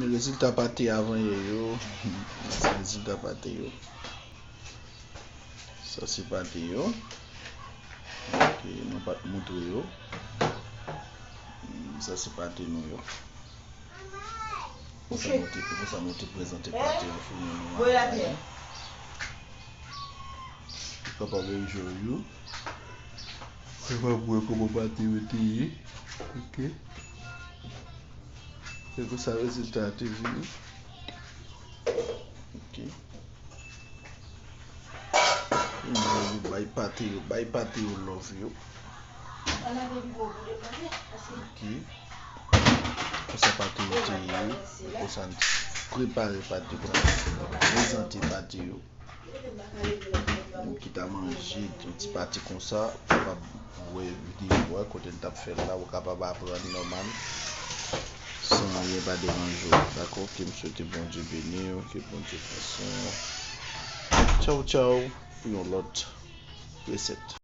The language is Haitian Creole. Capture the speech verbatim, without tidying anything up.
Rezilta pate avanyè yo. Sa se rezilta pate yo. Sa se pate yo. Ok, nou pa t montre yo. Hmm, sa se pate nou yo. Konsa nou te, konsa nou te prezante pate yo fini nou avanyè. Ou kapab enjoy yo. Ou kapab wè kòman pate yo te ye. Ok. Se konsa rezilta a te vini. Ok. Enjoy yo, bay pate yo, bay pate yo love yo. Ok. Konsa pate yo te ye, konsa n prepare pate, konsa n prezante pate yo. Menm ki ta manje yon ti pati konsa, ou kapab wè videyo a kote n t ap fè l la, ou kapab aprann nòmal, san anyen pa deranje w, dakò? Ke m swete Bondye beni w, ke Bondye pran swen w. Tchaw, tchaw, pou yon lòt resèt.